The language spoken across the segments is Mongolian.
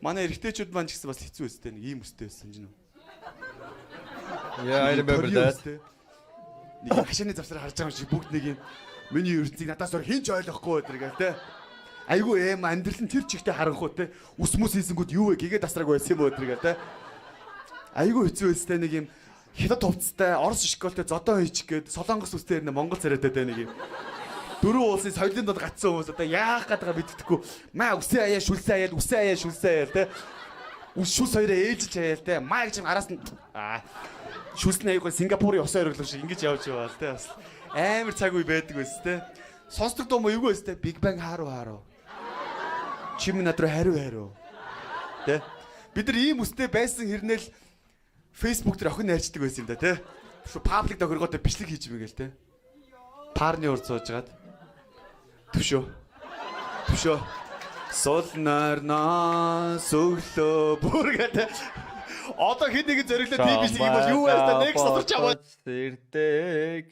Манай эрэгтэйчүүд маань ч гэсэн бас хэцүү өстэй нэг ийм өстэй байсан чинь үү. Yeah, I remember that. Нэг юм хашааны завсраа харж байгаа юм шиг бүгд нэг юм миний ертөнцийг надаас өөр хэн ч ойлгохгүй өдр гээл те. Айгүй эм амьдрал нь тэр чигтээ харанхуй те. Ус мүс хийсэнгүүд юу вэ гэгээ дасраг байсан юм өдр гээл те. Айгүй хэцүү өстэй нэг юм хятад хувцастай Орос школтой зодоо хийчих гээд Солонгос үстэй ирнэ Монгол царайтай те нэг юм. Дөрвөн улсын соёлын донд гацсан хүмүүс одоо яах гээд байгаа мэддэхгүй. Маа үсээ аяа шүлсээ аяа үсээ аяа шүлсээ аяа те. Үс шүлс хоёроо ээлжиж аяа те. Маа гэж араас нь аа шүлсэн аягүй Сингапурын усан оргил шиг ингэж явж яваал те бас амар цаг үе байдаг байс те. Сонсдог дуу мó эвгүй байс те. Big Bang харуу харуу. Чим над руу хариу хариу. Тэ. Бид нар ийм үстэй байсан хэрнээл Facebook дээр охин найрчдаг байсан юм да те. Шүү паблик тохиргоотой бичлэг хийж мэгэл те. Парны урд суужгаад төвшөө. Төвшөө. Сул нойрноос өглөө бүр гэдэг. Одоо хэд нэгэн зориглоо тийм бичлэг юм бол юу байж та next осорч аваа. Сэрдэг.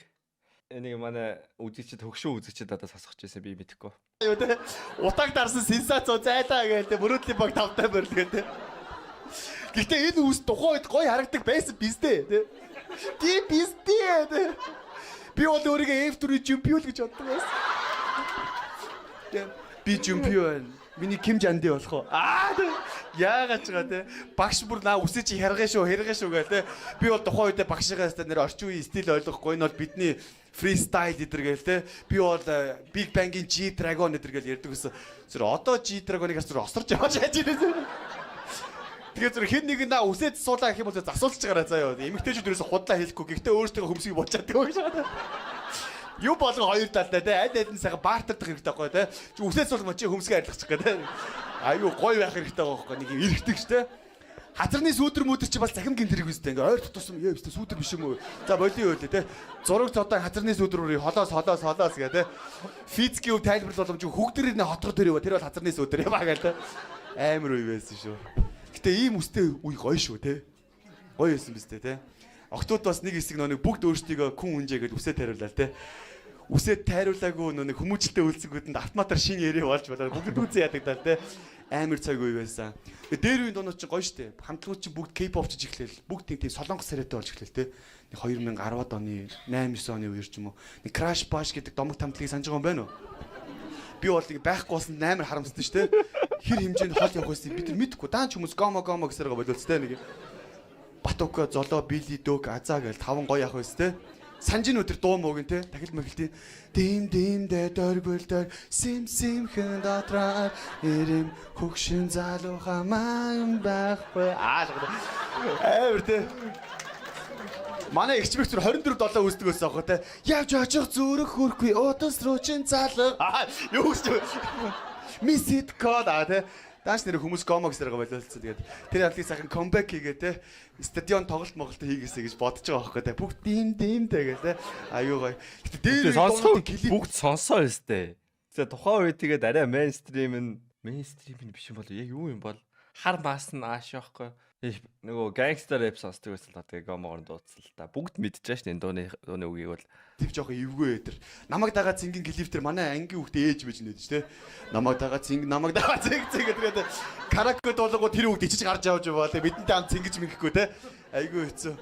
Энийг манай үзэгчд хөгшин үзэгчд надад сонсох гэсэн би мэдэхгүй. Юу те. Утааг дарсан сенсац зайлаа гээл те. Мөрөөдлийн баг тавтай морил гээл те. Гэхдээ энэ үс тухайн үед гоё харагдаг байсан биз дээ те. Тийм биз дээ те. Би бол өөрийгөө F4-ийн чемпион гэж боддог байсан. Тэ. Би чемпион. Миний Ким Жанди болох уу? Аа тэ. Яагаад ч байгаа те. Багш бүр наа үсээ чи харгай шүү, харгай шүү гээл те. Би бол тухайн үедээ багшийнхаа өстө нэр орчин үеийн стил ойлгохгүй энэ бол бидний фристайл эдэр гээл те. Би бол Big Bang-ийн G Dragon эдэр гээл ярьдаг гэсэн. Зүр одоо G Dragon-ыг зүр осорч явж яаж ирсэн. Тэгээ зүр хэн нэг наа үсээ суулаа гэх юм бол засуулж гараа заяа. Эмэгтэйчүүд ерөөсө худлаа хэлэхгүй. Гэхдээ өөртөө хөмсгийг бодож чаддаг гэж байна. Юу болгон хоёр талтай те аль аль нь сайхан бартардах хэрэгтэй байхгүй те. Чи үсээ суулгах чи хөмсгөө арилгачих гэ те. Аюу гоё байх хэрэгтэй байхгүй нэг юм эргэдэг ш те. Хазарны сүүдэр мүдэр чи бас захим гинт хэрэг үстэй ингээ ойр тусам ёо өстө сүүдэр биш юм уу. За болио байлээ те. Зураг зодоо хазарны сүүдэр үрий холоос холоос холоос гэ те. Физикийн өв тайлбарлал боломжгүй хүүхдэр нэ хотгор дээр ява тэр бол хазарны сүүдэр яваа гээл те. Амар үе байсан шүү. Гэтэ ийм үстэй үе гоё шүү те. Гоё байсан биз дээ те. Октод бас нэг хэсэг нөө нэг бүгд өөрсдийгөө күн үнжээ гэж үсээ тариулаа те. Үсээ тайруулаагүй нөө нэг хүмүүжлтэй үлдсэнгүүтэнд автоматар шин ярээ болж болоо бүгд үзэн яадаг даа те. Амар цаг үе байсан. Тэгээ дээр үеийн дуунууд чинь гоё штэ. Хамтлагууд чинь бүгд K-pop чиж эхлээл. Бүгд тийм солонгос царайтай болж эхлээл те. Нэг 2010-ад оны 8 9 оны үеэр ч юм уу. Нэг Crash Bash гэдэг домог тамтлагийг санаж байгаа юм байна уу? Би бол нэг байхгүй болсон амар харамсдаг штэ. Хэр хэмжээнд хол явах байсан бид нар мэдэхгүй. Даанч хүмүүс гомо гомо гэсээр байгаа бололц те нэг. Батука, Золоо, Били, Дөг, Азаа гэл таван гоё ах байсан те. Санжин өдр дуу мууг нь те. Дахил махилтын дэм дэм дэ дөргөл дөр сим симхэн дотроо ирэм хөгшин залуу хамаа байхгүй. Аа амар те. Манай эгчмэг зүр 24 7 үүсдэг байсан аахгүй те. Явж очих зүрх хөрхгүй удас руу чин залга. Аа юу гэж Мисит код аа те. Дааш нэр хүмүүс гомо гэсээр байгаа бололцсон. Тэгээд тэр хамтлагийг сайхан comeback хийгээ те. Стадион тоглолт моголт хийгээсэй гэж бодож байгаа байхгүй те. Бүгд дим дим те гээл те. Аюу гоё. Гэтэ дээр Тэгээ сонсох бүгд сонсоо өстэй. Тэгээ тухайн үед тэгээд арай мейнстрим нь мейнстрим нь биш юм бол яг юу юм бол хар мас нь ааш явахгүй. Нөгөө gangster rap сонсдог байсан л та тэгээ гомогоор дуудсан л та. Бүгд мэдчихэж шин энэ дууны үгийг бол Тэв жоох эвгүй өдр. Намайг дагаа цэнгийн клип тэр манай ангийн хүүхдээ ээж мэж нэж те. Намайг дагаа цэнг намайг дагаа цэнг цэнг гэдэг. Караоке дуулангуу тэр хүүхд ичиж гарч явж байгаа те. Бидэнтэй хамт цэнгэж мэхэхгүй те. Айгүй хэцүү.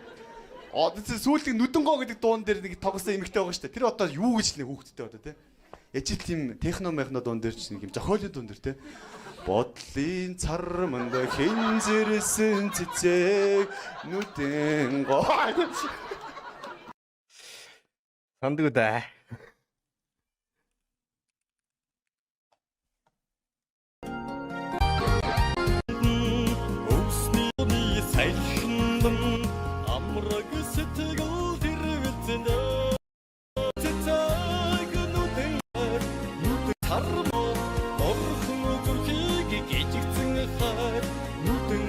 Одоо сүүлд нүдэнгоо гэдэг дуун дээр нэг тоглосон эмэгтэй байгаа шүү дээ. Тэр одоо юу гэж нэг хүүхдтэй одоо те. Яж л тийм техно мехно дуун дээр ч нэг юм зохиолын дуун дээр те. Бодлын царманд хинзэрсэн цэцэг нүдэнгоо. санддаг үү. Өвсний салхиндан амраг сэтгэл тэрвэлзэн цэцэг нүдэн нүдэн цармаа орхон зүрхийг гижигцэн хайр нүдэн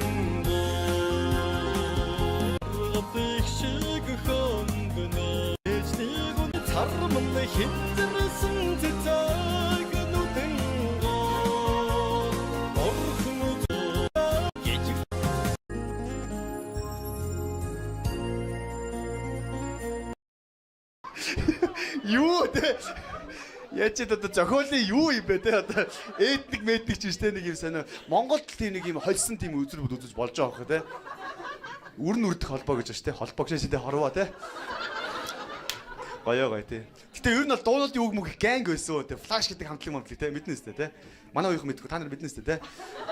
гоо шиг хөндөнө ээжнийг үн царман хинзэрсэн цэцэг нүдэн гоо орхон зүрхийг Юу те? Яаж ч одоо зохиолын юу юм бэ те, одоо этник метник ч биш те, нэг юм сонио. Монголд тийм нэг юм холсон тийм үзэр бүд үзэж болж байгаа хөх те. Үр нь үрдэх холбоо гэж байна те. Холбоо гэж те, хорвоо те. Гоё гоё те. Гэтэ ер нь бол дуунуудын үг мөг gang байсан те. Flash гэдэг хамтлаг мамтлаг те, мэднэ үстэй те. Манай үеийнхэн мэдгүй, та нар мэднэ үстэй те.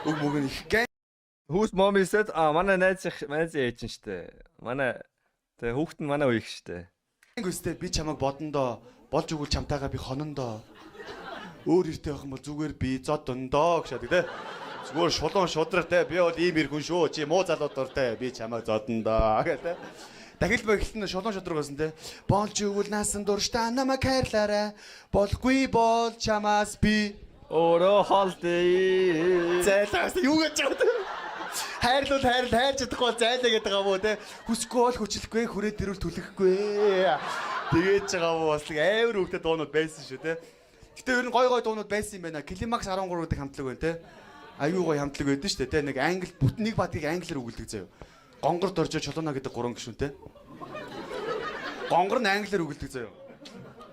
Үг мөг нь их gang Whose mom is that? А, манай найз найзын ээж нь штэ. Манай тэгээ хүүхэд нь манай үеих штэ. Өстэй, би чамайг бодондоо, болж өгвөл чамтайгаа би хонондоо, өөр эртээ байх юм бол зүгээр би зодондоо гэж шаадаг те. Зүгээр шулуун шудраг те, би бол ийм ир хүн шүү, чи муу залуу дуртай, би чамайг зодондоо гэх те. Дахил багт нь шулуун шудраг байсан те. Болж өгвөл насан туршдаа намайг хайрлаарай, болохгүй бол чамаас би өөрөө холдъё. Зайлаас юу гэж байгаа те. Хайрлуул хайрл, хайрч чадахгүй бол зайлаа гэдэг байгаа мó те. Хүсэхгүй бол хүчлэхгүй, хүрээ дэрүүл түлхэхгүй. Тэгээд ч байгаа мó, бас нэг амар хөвгтэй дуунууд байсан шүү те. Гэтэ ер нь гой гой дуунууд байсан юм байна. Climax 13 гэдэг хамтлаг байна те. Аюу гой хамтлаг байдсан шүү дээ те. Нэг англи бүтэн нэг бадгийг англиар өгүүлдэг заяа. Гонгор доржоо Чолоно гэдэг гурван гишүүнтэй. Гонгор нь англиар өгүүлдэг заяа.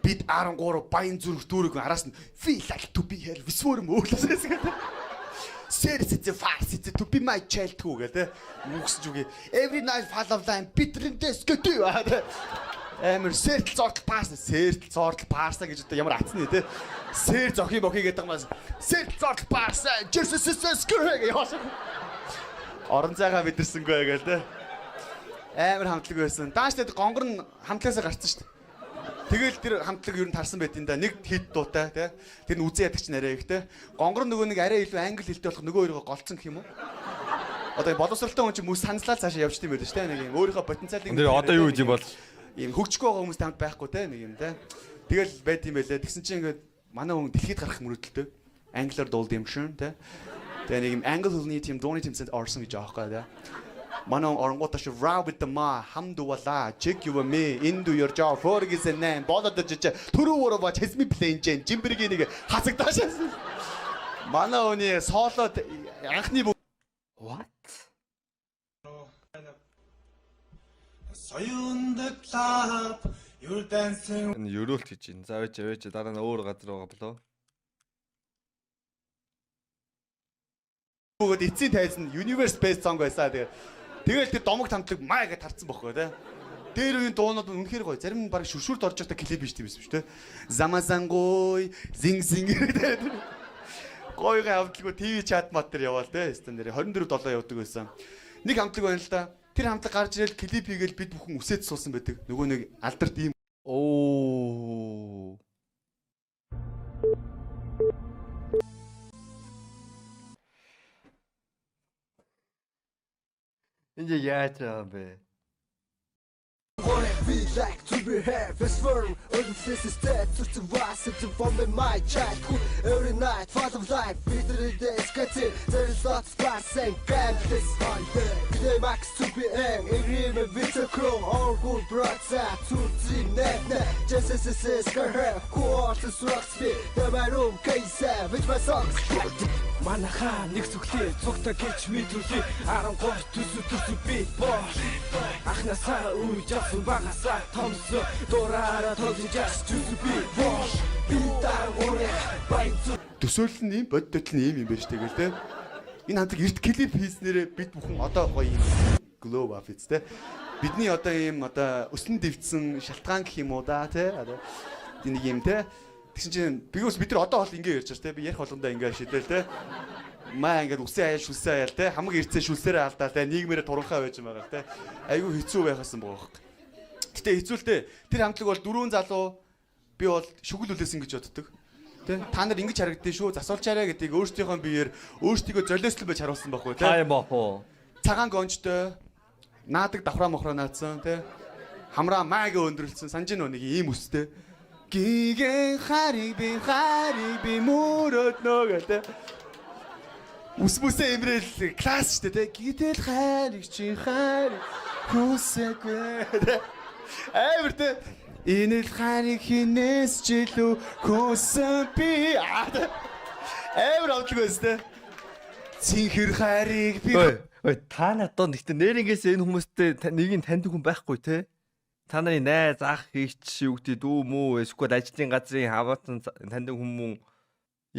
Бид 13 баян зүрх дүүрэг, араас нь feel like to be here висвөр мөглөөс гэдэг. Сэр сэцэ фар сэцэ to be my child гүү гээл те. Үгсэж үгүй. Every night fall of line битрэндэс гэдэг. Амар сэртэл зортол паарса, сэртэл зортол паарса гэж одоо ямар атсны те. Сэр зохи бохи гэдэг юм бас сэртэл зортол паарса жэрсэсэс гэх яваасан. Орон зайгаа мэдэрсэнгүй гээл те. Амар хамтлаг байсан. Дааш тэд гонгор нь хамтлагаасаа гарцсан шүү дээ. Тэгэл тэр хамтлаг ер нь тарсан байт юм да. Нэг хит дуутай тий. Тэр нь үзэн ядагч нарай их тий. Гонгор нөгөө нэг арай илүү англи хэлтэй болох нөгөө хоёроо голцсон гэх юм уу? Одоо боловсралтай хүн чинь мөс санслал цаашаа явчихд юм байл шүү дээ. Нэг юм өөрийнхөө потенциалыг Тэр одоо юу гэж юм бол ийм хөгжихгүй байгаа хүмүүс тамд байхгүй те, нэг юм те. Тэгэл байд юм байлээ. Тэгсэн чинь ингээд манай хүн дэлхийд гарах мөрөөдөлтэй. Англиар дуулд юм шин те. Тэгээ нэг юм англи хэлний тийм дууны тэмцээнд орсон гэж аахгүй те. Манай хүн оронгуудаа шүү row with the ma хамдувала check you me into your jaw for гэсэн нэм болоод жиж түрүү өөрөө ба чесми плен жин жимбэргийн нэг хасагдаашаа. Манай хүний соло анхны What? Соён the club, you're dancing Энэ ерөөлт гэж байна. За, вэж вэж, дараа нь өөр газар байгаа болоо. Бөгөөд эцсийн тайз нь Universe Based Song байсан. Тэгээ тэгэл тэр домог тамтлаг маа гэж тарцсан бохгүй те. Дээр үеийн дуунууд нь үнэхээр гоё. Зарим нь баг шүршүрт орж байхдаа клип биш тийм байсан шүү те. Замасангуй, зинг зинг гэдэг. Гоё гоё хамтлаггүй ТV чат мат дээр яваал те. Стандарт нэр 24 7 явдаг байсан. Нэг хамтлаг байна л да. Тэр хамтлаг гарч ирэл клип хийгээл бид бүхэн үсээд суусан байдаг. Нөгөө нэг алдарт ийм Оо. Энд яаж байгаа юм бэ? We like to be here, best firm. All this is dead to survive, to form in my childhood. Every night, part of life, bitter days, getting there is lots of class and gamblers. Climax to be in, agreement with the crew, all good brothers, two, three, net, net, just as this is, quarter, rocks me, the my room, case, with my socks. Манайхаа нэг зүглээ цугта гэж мэдрүүлээ, 13 төсөв төсөв би бол анхнаасаа үе жавсан, багасаа томсон, дураараа тоглож яс төсөв би бол би даргуурэ баян. Төсөөлөл нь ийм, бодит нь ийм юм байна шүү тэгэл те. Энэ хамтлаг эрт клип хийснээрээ бид бүхэн одоо гоё юм glow up биз те. Бидний одоо ийм одоо өсөн дэвтсэн шалтгаан гэх юм уу да те. Одоо нэг юм те. Тэгсэн чинь би ус бид нар одоо бол ингэ ярьж байгаа те. Би ярих болгондоо ингэ шидэл те. Маа ингээд үсэн аяал шүлсэн аяал те. Хамаг ирцээ шүлсээрээ алдаа те. Нийгмээрээ туранхай байж байгаа те. Айгүй хэцүү байхасан байгаа хөх. Гэтэ хэцүү л те. Тэр хамтлаг бол дөрвөн залуу би бол шүгэл үлээсэн гэж боддог. Тэ? Та нар ингэж харагдсан шүү. Засуулчаарай гэдгийг өөрсдийнхөө биеэр өөрсдийгөө золиослон байж харуулсан байхгүй тэ. Time off уу? Цагаан гонжтой наадаг давхраа мохроо наадсан тэ. Хамраа маагаа өндөрлөсөн. Санж нөө нэг ийм өстэй. Гигэн хариг би хариг би мөрөднө гэх тэ. Ус мүсээ эмрээл класс штэ тэ. Гэтэл хайрыг чи хайр хүсээгүй тэ. Амар тэ. Энэ л хайрыг хинээс ч илүү хүсэн би. Амар авдлаг байсан тэ. Цэнхэр хайрыг би Ой, ой, та нар доо нэгтээ нэрнгээс энэ хүмүүстэй нэг нь таньдаг хүн байхгүй те. Та нарын найз, ах, эгч юу гэдэг дүү мүү эсвэл ажлын газрын хаваатан таньдаг хүмүүс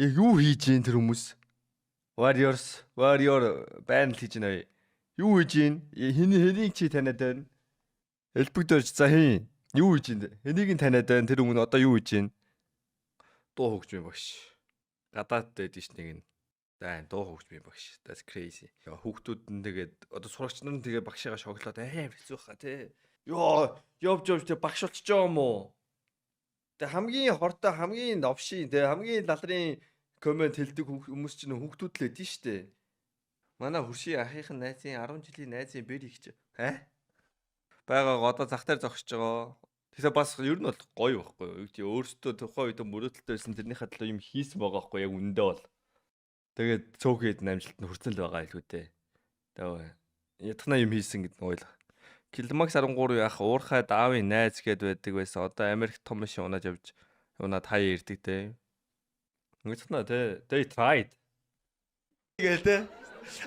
яг юу хийж гин тэр хүмүүс? Warriors, Warrior байна л хийж гинэ. Юу хийж гин? Хэнийг чи таниад байна? Элбэгдөрж за хин. Юу хийж гин? Хэнийг нь таниад байна? Тэр хүмүүс одоо юу хийж гин? Дуу хөгжмийн багш. Гадаад байдаг ш нэг нь. За дуу хөгжмийн багш. That's crazy. Хүүхдүүд нь тэгээд одоо сурагч нар нь тэгээд багшигаа шоглоод амар хэцүү хаа тий. Йоо, явж явж тэг багш болчихж байгаа юм уу? Тэг хамгийн хортой, хамгийн новшийн, тэг хамгийн лалрын comment хэлдэг хүмүүс чинь хүүхдүүд л эдэн штэ. Манай хөршийн ахийнх нь найзын 10 жилийн найзын бэр их чи. Аа? Бага одоо зах дээр зогсож байгаа. Тэгэхээр бас ер нь бол гоё байхгүй юу? Юу гэдэг өөрсдөө тухайн үед мөрөөдөлтэй байсан тэрнийхээ төлөө юм хийсэн байгаа байхгүй яг үнэндээ бол. Тэгээд цөөхөд амжилт нь хүрсэн л байгаа илүү дээ. Тэгээ ятгана юм хийсэн гэдэг нь ойлго. Килмакс 13 яах уурхай даавын найз гээд байдаг байсан. Одоо Америк том машин унаад явж унаад хаяа ирдэг те. Ингэсэн те. They tried. Гээл те.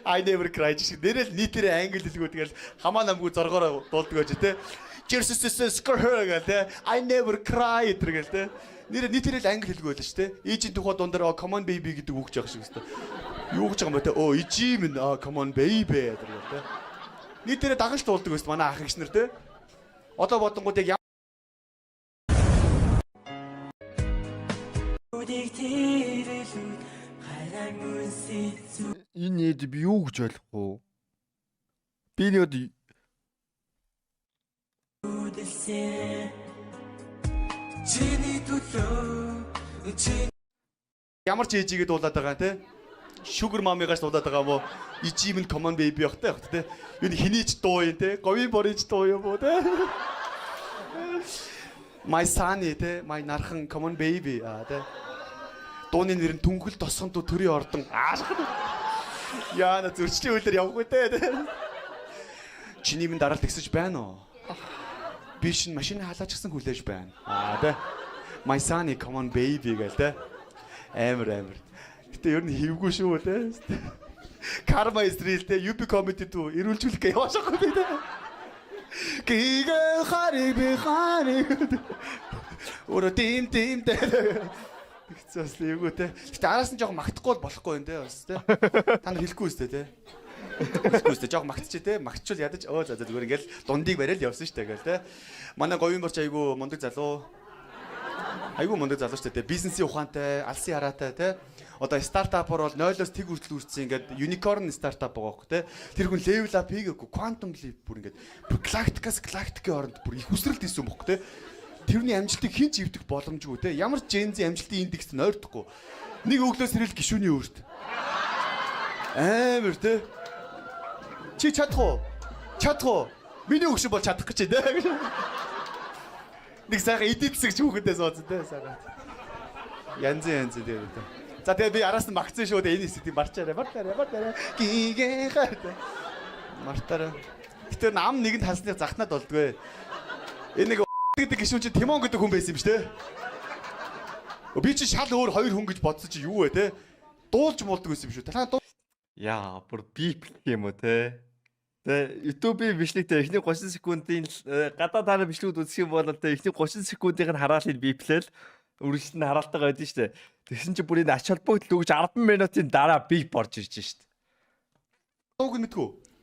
I never cry шиг нэрэл нийтээрээ англи хэлгүү тэгэл хамаа намгүй зоргоороо дуулдаг байж те. Cheers скэр гээл те. I never cry гэдэг те. Нэрээ нийтээрээ л англи хэлгүй байлаа шүү те. Ээжийн тухай дунд дээр come on baby гэдэг үг жаах шиг өстой. Юу гэж байгаа юм бэ те? Өө ижи минь come on baby гэдэг те. Нийтээрээ дагаж дуулдаг байсан манай ах эгч нар те. Одоо бодонгууд яг Энэ хэд би юу гэж ойлгохгүй. Би нэг ямар ч ээжигээ дуулаад байгаа те. Sugar mommy-гаас дуулаад байгаа юм уу? Ижи минь come on baby явахтай явах те. Энэ хэний ч дуу юм те. Говийн борын ч дуу юм уу те. My sunny те. My нархан come on baby а те. Дууны нэр нь түнхэл тосгон дуу төрийн ордон. Аашх. Яана зөрчлийн үйлээр явахгүй те. Чиний минь дараалт тэгсэж байна уу? Би шин машины халаачсан хүлээж байна. Аа те. My sunny come on baby гээл те. Амар амар. Гэтэ ер нь хэвгүй шүү те. Karma is real те. UB comedy дүү эрүүлжүүлэх гээ яваашахгүй би те. Гигэ хариг би хариг. Өөрөө тим тим те. Тэгсэн бас л эвгүй те. Гэтэ араас нь жоохон магтахгүй бол болохгүй юм те бас те. Та нар хэлэхгүй үстэй те. Хэлэхгүй үстэй жоохон магтчих те. Магтчвал ядаж өө за за зүгээр ингээл дундыг барайл явсан штэ гээл те. Манай говийн борч айгүй мундаг залуу. Айгүй мундаг залуу штэ те. Бизнесийн ухаантай, алсын хараатай те. Одоо стартапор бол 0-оос тэг хүртэл үрсэн ингээд unicorn стартап байгаа хөх те. Тэр хүн level up хийгээгүй quantum leap бүр ингээд бүр галактикаас галактикийн хооронд бүр их үсрэлт хийсэн бохох те. Тэрний амжилтыг хэн ч эвдэх боломжгүй те. Ямар ч Gen Z амжилтын индекст нойрдохгүй. Нэг өглөө сэрэл гişүүний өөрт. Амар те. Чи чадах уу? Чадах уу? Миний өгшин бол чадах гэж байна те. Нэг сайхан эдийн засагч хүүхэдээ сууцсан те сайхан. Янз янз тийм те. За тэгээ би араас нь магцсан шүү дээ энэ хэсгийг марчаарай мартаарай мартаарай гигээ хаа те. Мартаарай. Гэтэ ам нэгэнд халсных захнаад болдгоо. Энэ нэг гэдэг гишүүн чи Тимон гэдэг хүн байсан юм шүү те. Би чи шал өөр хоёр хүн гэж бодсон чи юу вэ те? Дуулж муулдаг байсан юм шүү. Та Яа, бүр бип юм уу те. Тэ YouTube-ийн бичлэгтээ эхний 30 секундын гадаа дараа бичлэгүүд үзэх юм бол тэ эхний 30 секундыг нь хараалыг биплээл үргэлжлэн нь хараалтайгаа байдэн штэ. Тэгсэн чи бүр энэ ач холбогдол өгч 10 минутын дараа бип орж ирж штэ. дууг нь мэдгүй.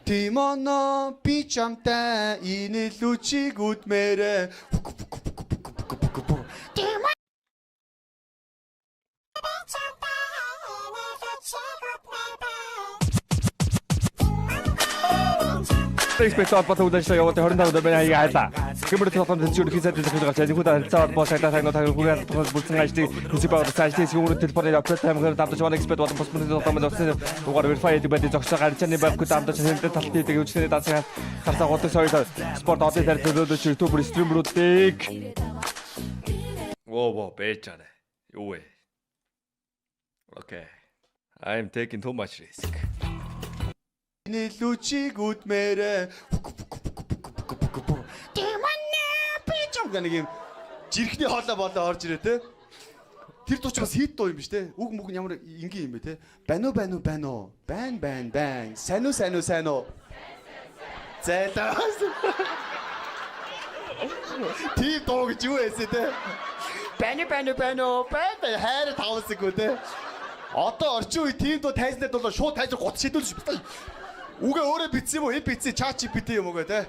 Тимоно би чамтай инээлүү чиг үдмээрээ. Тимон Expect холбоотой үйл ажиллагаа явуулсан 25 өдөр хаяг хайлаа. Гэмээр толгойн тэнцвэр ерөнхий сайд захирал гарч энэхүү харилцаа холбоо шагнаа тагнуу тагнуу албан бүрдсэн ажлыг хэсэг байгуулсан ажлын хэсгийн өрөө телефоны оператор тамгаар давтаж One Expert болон бус мөрийн толгойн утасны дугаар verify гэдэг байдлыг зогсоо гарчааны банкуд дамдаж хэмжээ талт хийдэг хөгжлийн даацын харцаа гутаг соёл спорт олон талаар төлөөлөж YouTuber streamer-уудыг Во во байж арай. Юу вэ? Okay. I'm taking too much risk. Инээлүү чиг үдмээрээ. Тимоно би чам гэх нэг юм жирхний хоолой болоо орж ирээ те. Тэр дуу ч бас хит дуу юм биш те. Үг мүг нь ямар энгийн юм бэ те. Бану бану бану. Бан бан бан. Сану сану сану. Зайлаа. Тийм дуу гэж юу байсан те? Бани бани бано бай бай хайр тавсаггүй те. Одоо орчин үе тийм дуу тайзнаад бол шууд тайз гут шидүүл шүү. Үгээ өөрөө бичсэн юм уу? Хэн бичсэн? ChatGPT юм уу гэ те?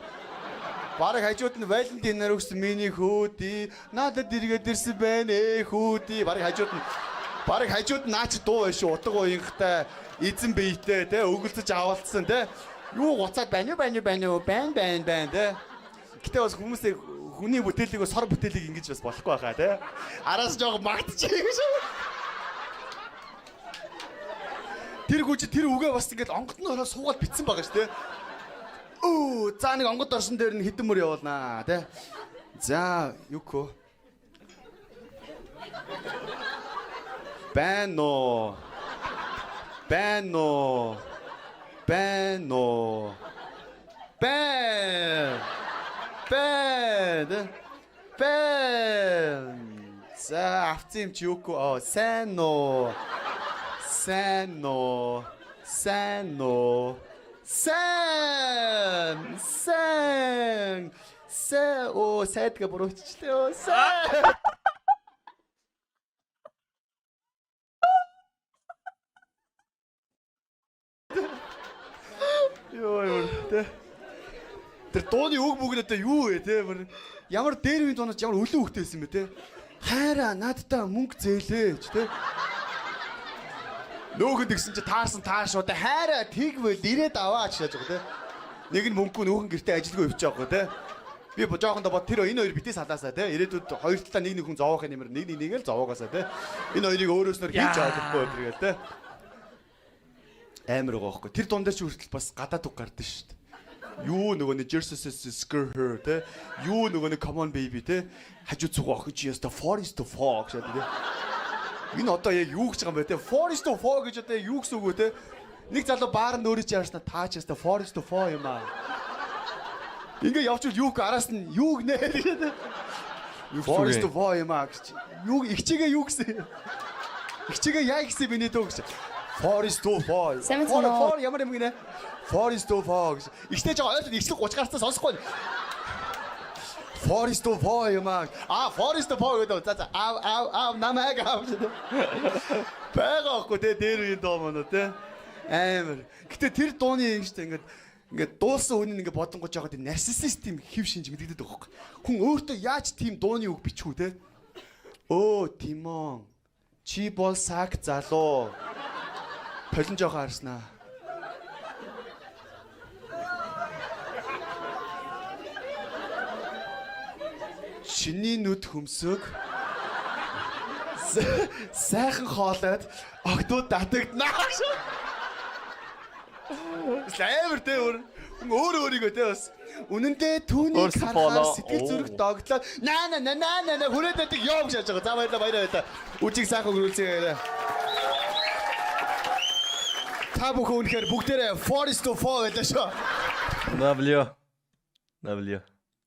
Бараг хажууд нь Валентинаар өгсөн миний хөөди надад эргээд ирсэн байна ээ хөөди. Бараг хажууд нь наа чи дуу байш шүү. Утга уянгатай эзэн биетэй те өгөлцөж авалцсан те. Юу гуцаад баню баню баню бан бан бан те. Гэтэ бас хүмүүсээ хүний бүтээлийг сор бүтээлийг ингэж бас болохгүй байхаа те. Араас жоох магтчих гэж. Тэр гүжи тэр үгээ бас ингэж онгод нь ороо суугаад битсэн байгаа шүү те. Өө за нэг онгод орсон дээр нь хідэн мөр явуулнаа те. За юко. Бано. Бано. Бано. Бэн. Бэн. Бэн. За авцсан юм чи юко. Оо сайн уу. Сайн уу. Сайн уу. Сайн. Сайн. Сайн. Оо сайдга буруутчлээ. Сайн. Йоо ёо тэ. Тэр дууны үг бүгд одоо юу вэ те? Ямар дээр үеийн дуунаас ямар өлөн үгтэй байсан бэ те? Хайраа надтай мөнгө зээлээч те. Нөөхөнд гисэн чи таарсан таашуу те. Хайраа тэгвэл ирээд аваач гэж байгаа те. Нэг нь мөнгөгүй нөөхөн гэртээ ажилгүй явчих жоохгүй те. Би жоохондоо бод тэр энэ хоёр битээ салаасаа те. Ирээдүйд хоёр талаа нэг нэг хүн зовоох юм нэг нэг нэг л зовоогоосаа те. Энэ хоёрыг өөрөөснөр хийж ойлгохгүй тэргээл те. Амар байгаа байхгүй. Тэр дуун дээр чи хүртэл бас гадаад үг гардаг шүү дээ. Юу нөгөө нэг Jersey Skirt her те. Юу нөгөө нэг Come on baby те. Хажуу цуг охин чи яста 4 is to 4 гэж те. Энэ одоо яг юу гэж байгаа юм бэ те? 4 is to 4 гэж одоо яг юу гэсэн үг вэ те? Нэг залуу баар нь өөрөө чи яарснаа таа чи яста 4 is to 4 юм аа. Ингээ явчвал юу араас нь юу гинэ те. 4 is to 4 юм аа гэж. Юу ихчигээ юу гэсэн? Ихчигээ яа гэсэн миний дөө гэж. 4 is to 4. 4 ямар юм гинэ? 4 is to 4 гэж. Ихтэй жоо ойлгоод ихслэг 30 гарцаа сонсохгүй. 4 is to 4 юм аа. А 4 is to 4 гэдэг. За за ав ав ав намайг ав гэдэг. Байгаа хгүй те дээр үеийн дуу мөн үү те. Амар. Гэтэ тэр дууны юм шүү дээ ингээд ингээд дуусан хүн ингээд бодонгож байгаа тийм нарциссист тийм хэв шинж мэдэгдэдэг байхгүй. Хүн өөртөө яаж тийм дууны үг бичих үү те? Өө Тимон чи бол сак залуу. Толон жоохон харснаа. Чиний нүд хөмсөг сайхан хоолойд октод татагднаа. Амар те өөр өөрийгөө те бас. Үнэндээ түүнийг харахаар сэтгэл зүрх догтлоо. Наа наа наа наа наа хүрээд байдаг ёо гэж яаж байгаа. За баярлалаа баярлалаа. Үжиг сайхан өнгөрүүлсэн. Та бүхэн үнэхээр бүгдээрээ 4 to 4 байлаа шүү. W. W.